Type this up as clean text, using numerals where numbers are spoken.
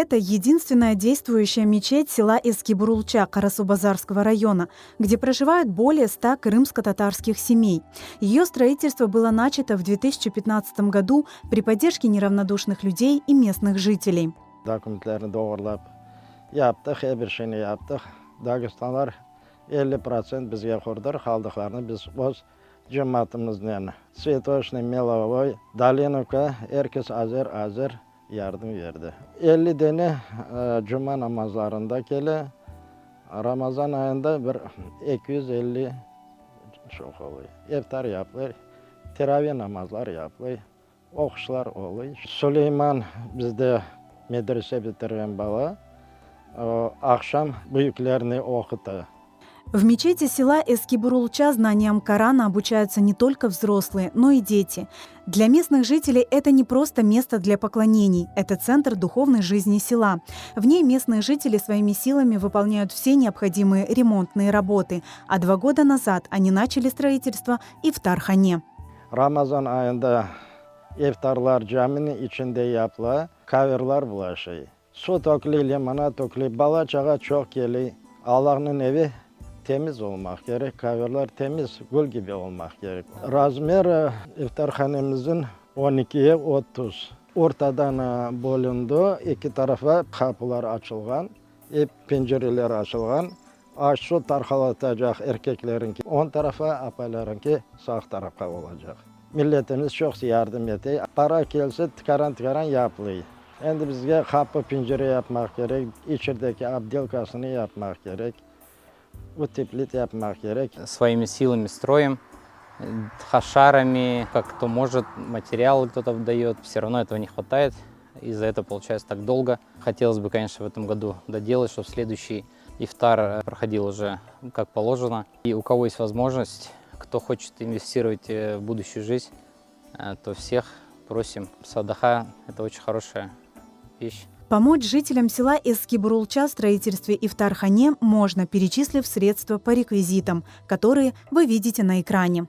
Это единственная действующая мечеть села Эски-Бурулча Карасубазарского района, где проживают более 100 крымско-татарских семей. Ее строительство было начато в 2015 году при поддержке неравнодушных людей и местных жителей. Dokumentlerni doğurlap yaptıq, er bir şeyni yaptıq. Dagestanlar 50% bizge qurdır, qaldıqlarını biz öz cemaatımıznen. Tsvetoçnıy, Melovoy, Dolinovka, er kes azer-azer yardım berdi. 50 dene cuma namazlarında kele, Ramazan ayında bir 250 çoq oluy. İftar yapılır, teravi namazlar yapılır, oquşlar oluy. Suleyman bizde medrese bitirgen bala, o aqşam büyüklerni oquta. В мечети села Эски-Бурулча знаниям Корана обучаются не только взрослые, но и дети. Для местных жителей это не просто место для поклонений, это центр духовной жизни села. В ней местные жители своими силами выполняют все необходимые ремонтные работы. А 2 года назад они начали строительство ифтархане. Ramazan ayında iftarlar caminiñ içinde yapıla, kovrolar bulaşay. Suv töküley, limonad töküley, bala çağa çoq kele. Allahnıñ evi temiz olmaq kerek, kovrolar temiz, gül kibi olmaq kerek. Razmer iftarhanemizniñ 12-ye 30. Ortadan bölündi, eki tarafa qapılar açılğan, ep pencereler açılğan. Aş suv tarqalatacaq erkekleriñki oñ tarafa, apaylarıñki sağ tarafqa olacaq. Milletimiz çoq yardım ete. Para kelse tikaran tikaran yapılay. Endi bizge qapı pencere yapmaq kerek, içerideki otdelkasını yapmaq kerek, uteplit yapmaq kerek. Своими силами строим, хашарами, как кто может, материалы кто-то дает. Все равно этого не хватает. Из-за этого получается так долго. Хотелось бы, конечно, в этом году доделать, чтобы следующий ифтар проходил уже как положено. И у кого есть возможность, кто хочет инвестировать в будущую жизнь, то всех просим. Садаха – это очень хорошая вещь. Помочь жителям села Эски-Бурулча в строительстве ифтархане можно, перечислив средства по реквизитам, которые вы видите на экране.